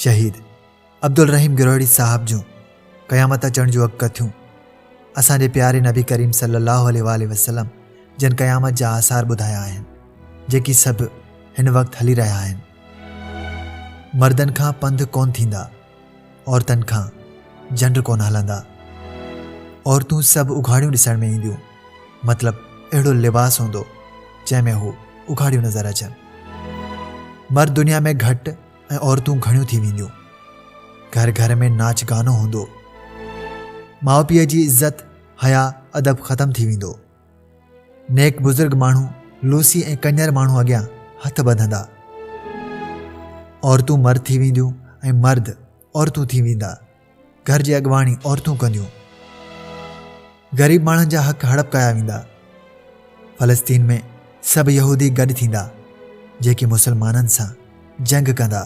شهيد عبدالرحيم گروهڙي صاحب جون قيامت اچڻ جون اڳڪٿيون اسان جي پياري نبي ڪريم صلي الله عليه واٰله وسلم جن قيامت جا آثار ٻڌايا آهن جيڪي سڀ هن وقت هلي رهيا آهن. مردن کان پنڌ ڪونه ٿيندا، عورتن کان جنڊ ڪونه هلندا. عورتون سڀ اگهاڙيون ڏسڻ ۾ اينديون، مطلب اهڙو لباس هوندو جنهن ۾ هو اگهاڙيون نظر اچن. مرد دنيا ۾ گهٽ ۽ عورتون گهڻيون ٿي وينديون. گهر گهر ۾ ناچ گانو هوندو. ماء پيء جي عزت، حيا، ادب ختم ٿي ويندو. نيڪ بزرگ ماڻهو لوسي ۽ ڪڃر ماڻهو اڳيان هٿ ٻڌندا. عورتون مرد ٿي وينديون ۽ مرد عورتون ٿي ويندا. گهر جي اڳواڻي عورتون ڪنديون. غريب ماڻهن جا حق هڙپ ڪيا ويندا. فلسطين ۾ سڀ يهودي گڏ ٿيندا جيڪي مسلمانن سان جنگ ڪندا.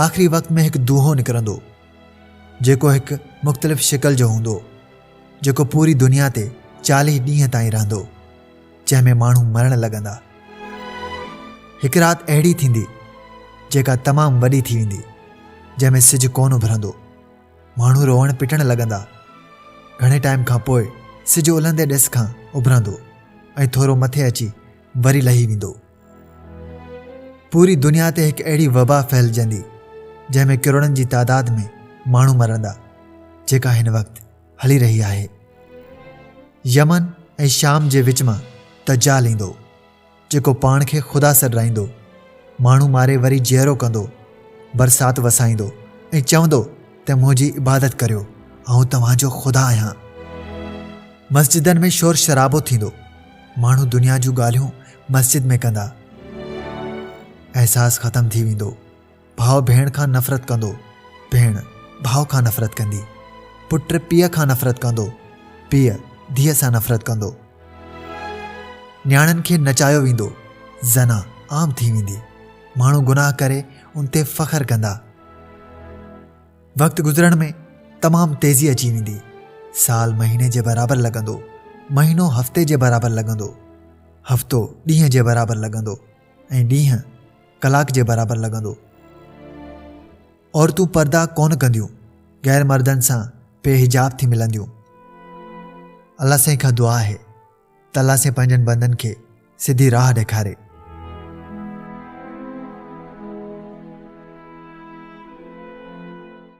آخري وقت ۾ هڪ دونهون نڪرندو جيڪو هڪ مختلف شڪل جو هوندو جيڪو پوري دنيا تي 40 ڏينهن تائين رهندو جنهن ۾ ماڻهو مرڻ لڳندا. هڪ رات اهڙي ٿيندي جيڪا تمام وڏي ٿي ويندي جنهن ۾ سج ڪونه اڀرندو. ماڻهو روئڻ پٽڻ لڳندا. گهڻي ٽائيم کان پوء سج الهندي ڏس کان اڀرندو ۽ ٿورو مٿي اچي وري لهي ويندو. پوري دنيا تي هڪ اهڙي وبا ڦهلجندي جنهن ۾ ڪروڙن جي تعداد ۾ ماڻهو مرندا جيڪا هن وقت هلي رهي آهي. يمن ۽ شام جي وچ مان دجال ايندو جيڪو پاڻ کي خدا سڏرائيندو، ماڻهو ماري وري جيئرو ڪندو، برسات وسائيندو ۽ چوندو ته منهنجي عبادت ڪريو، آئون توهان جو خدا آهيان. مسجدن ۾ شور شرابو ٿيندو، ماڻهو دنيا جون ڳالهيون مسجد ۾ ڪندا. احساس ختم ٿي ويندو. ڀاء ڀيڻ کان نفرت ڪندو، ڀيڻ ڀاء کان نفرت ڪندي، پٽ پيء کان نفرت ڪندو، پيء ڌيء سان نفرت ڪندو. نياڻين کي نچايو ويندو، زنا عام ٿي ويندي، ماڻهو گناهه ڪري ان تي فخر ڪندا. وقت گذرڻ ۾ تمام تيزي اچي ويندي، سال مهيني جي برابر لڳندو، مهينو هفتي جي برابر لڳندو، هفتو ڏينهن جي برابر لڳندو ۽ ڏينهن ڪلاڪ جي برابر لڳندو. عورتون پردا ڪونه ڪنديون، غير مردن سان بي حجاب ٿي ملنديون. الله سائين کان دعا آهي ته الله سائين پنهنجن بندن کي سڌي راهه ڏيکاري.